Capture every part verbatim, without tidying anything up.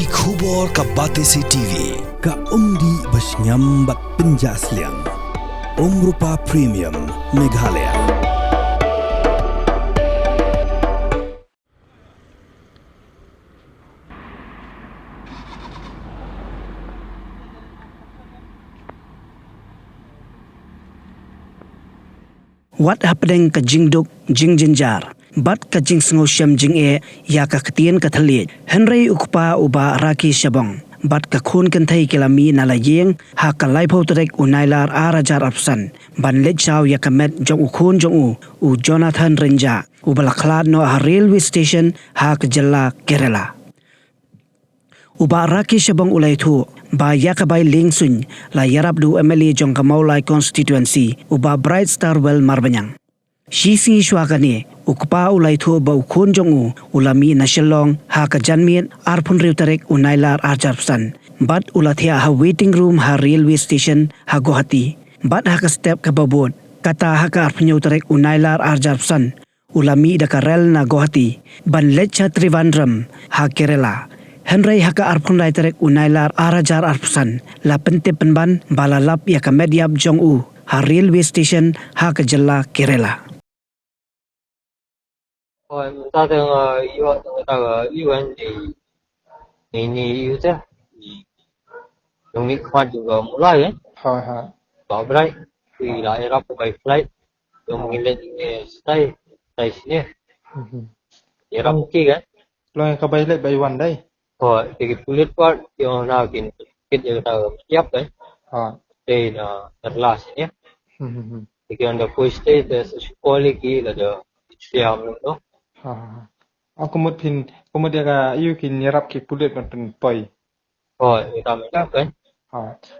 Ki khubor ka Batesi T V, ka umdih ba shngiam bad pynjah sliang. Umrupa Premium, Meghalaya. Wat hapdeng ka jingduk jingjynjar bad ka jingsngewshem jingeh ïa ka ktien ka thylliej, hynrei u kpa u Bah Raki Shabong bad ka khun kynthei ki la mih na la ïing ha ka laiphew tarik u Nailar ar hajar arphew san ban leit shaw ïa ka met jong u khun jong u, u Jonathan Rynjah, uba la khlad noh ha railway station ha ka jylla Kerala. U Bah Raki Shabong u la ïathuh ba ïa ka bai lieng suiñ la ïarap da u M L A jong ka Mawlai constituency, u Bah Bright Star Well Marbaniang. Shi sngi shuwa kane, u kpa u la ïathuh ba u khun jong u u la mih na Shillong ha ka janmiet arphew hynriew tarik u Nailar ar hajar arphew san bad u la thiah ha waiting room ha railway station ha Guwahati. Bad ha ka step kaba bud, kata ha ka arphew hynñiew tarik u Nailar ar hajar arphew san, u la mih da ka rel na Guwahati ban leit sha Trivandrum ha Kerala. Hynrei ha ka arphew lai tarik u Nailar ar hajar arphew san la pyntip pynban ba la lap ïa ka met ïap jong u ha railway station ha ka jylla Kerala. Oi, mynta tang, uh, ïoh tang kata, uh, ïoh kan ni, ni, ni ïoh te. Ni, jong ni khmat jong ka Mawlai, eh. Ha, ha. Ba brai, ki la ïarap by flight. Jong ngi leit ngi stay, stay sini. Mhm. Ïarap ki kan. Long ka bai leit bai wan dei. Ko, te ki pulit pat, ki ong na kin, kit ïa kata ka met ïap kan. Ha. Te na Kerala sini. Mhm, mhm. Te ki ong da poi stay, te sa shu call ïa ki lada siam no. Ha, ha, ha. Oh, ka mut phin, ka mut ïa ka, ïa kin ïarap ki pulit ban pynpoi. Oh, ïa ka met ïap kan. Ha.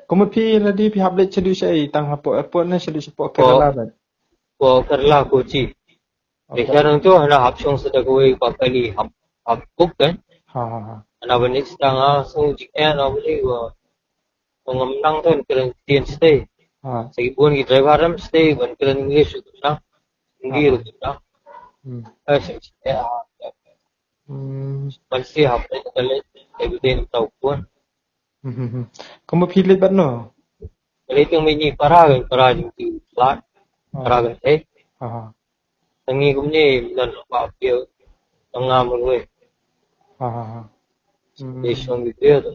Ka mut phi lada phi hap leit shaduh shaei, tang hapoh airport ne shaduh shapoh Ko, Kerala ban. Ko Kerala Kochi. Te Okay. sha nangto hana hap shong sa da kawei ka kali hap, hap book kan. Ha, ha, ha. Hana ba next tang a song jingeh na ba ni wa. Wa ngam nang ton kren tien stay. Ha. Sa ki bun ki driver ram stay ban kren English tu nang. Hindi Ha. tu nang. Hmm. Eh, sa jingeh ha. Hmm. Ban si hap leit ka leit, everything tau bun. Hmm, hmm, hmm. Ka mut phi leit bad no? Leit tang mini para kan, para jong ki lat. Ha. Para kan eh. Ha, ha. Tangi kumne, dan ba phi tang ngam roi. Ha, ha, ha. Hmm. Dei shong ki phi tu.